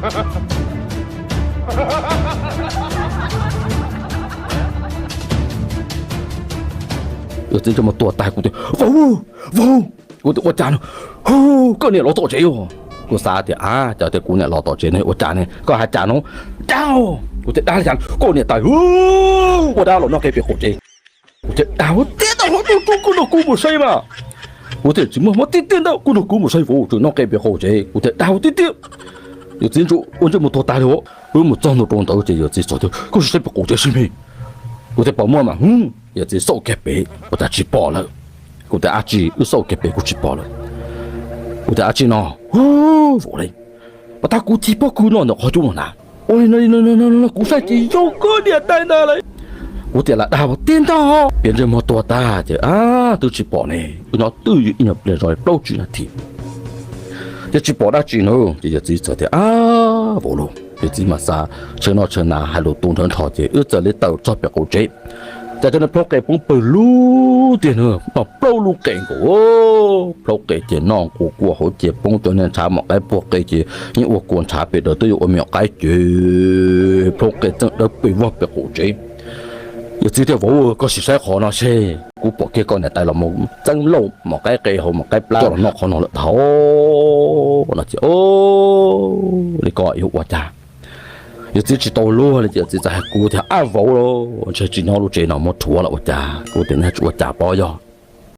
Yawm txiv ntsej muag tuag tag, kuv tias, Vauv, vauv! Kuv tias, Ua cas no? Koj niam los tom tsev os. Kuv xav tias, A, cas tias kuv niam los tom tsev ne, ua cas ne? Koj hais cas no? Dab! Kuv tias, Dab li cas? Koj niam tais ua dab los noj qe pem qaum tsev. Kuv tias, Dab ua tiag ntau, kuj nrog kuv mus saib mas. Kuv tias, Tsis muaj mob tiag tiag ntau, kuj nrog kuv mus saib vauv, tseem noj qe pem qaum tsev. Kuv tias, Dab ua tiag tiag. Yawm txiv ntsuj ua ntsej muag tuag tag li. Wb mus txog ntua rau ntawd ces yawm txiv txawm tias, Koj sim saib pem qaum tsev seb me. Kuv tias, Puas muaj mas? Hm, yawm txiv xauj kiag pem. Kuv tias, Dab tsi? Wb xauj kiag pem kuj tsis pom lawm. Kuv tias, Dab tsi no? Vauv li, pas tag kuv cig pob kws no ntawm qhov cub no na. Ua li no, kuv saib ces yog koj niam tais ntag lauj. Kuv tias, Lam dag ua tiag ntag. Piav ntsej muag tuag tag ces, A, twb tsis pom ne. Wb nyob twj ywm ib nyuag pliag zoj li plaub tsib nas this ces tsis pom dab tsi na. Ces yawm txiv txawm tias, A, vauv lauj. Yawm txiv mas xav tshaw noj tshaw hnav hais lus tu nrhawv nrho ces wb txawm li tawm txog pem qaum tsev. Cas cov niag plhaub qe poob pawg lug tiag na, noj plaub lub qe nkaus. Plhaub qe ces noj nqus kua hauv ces poob, cov niag ntshav mom qaib puag qe ces yeej ua kua ntshav, pem daws twb yuav ua me nyuam qaib ces plhaub qe txeej dawb pes vog pem qaum tsev. Yawm txiv tias, Vauv, koj sim saib qhov no seb, kuv pom kiag koj niam tais los mus txeeb lauj mom qaib qe hauv mom qaib plab coj los noj qhov no lawm ntag no ces, Li ko yuav ua cas? Yawm txiv tsis tau luag li ces yawm txiv txawm hais kuv tias, Ab vauv lauj, ntshe tsis nyob lub tsev no, muab rhuav los ua cas? Kuv tias, Nyob tsis ua cas pob yog.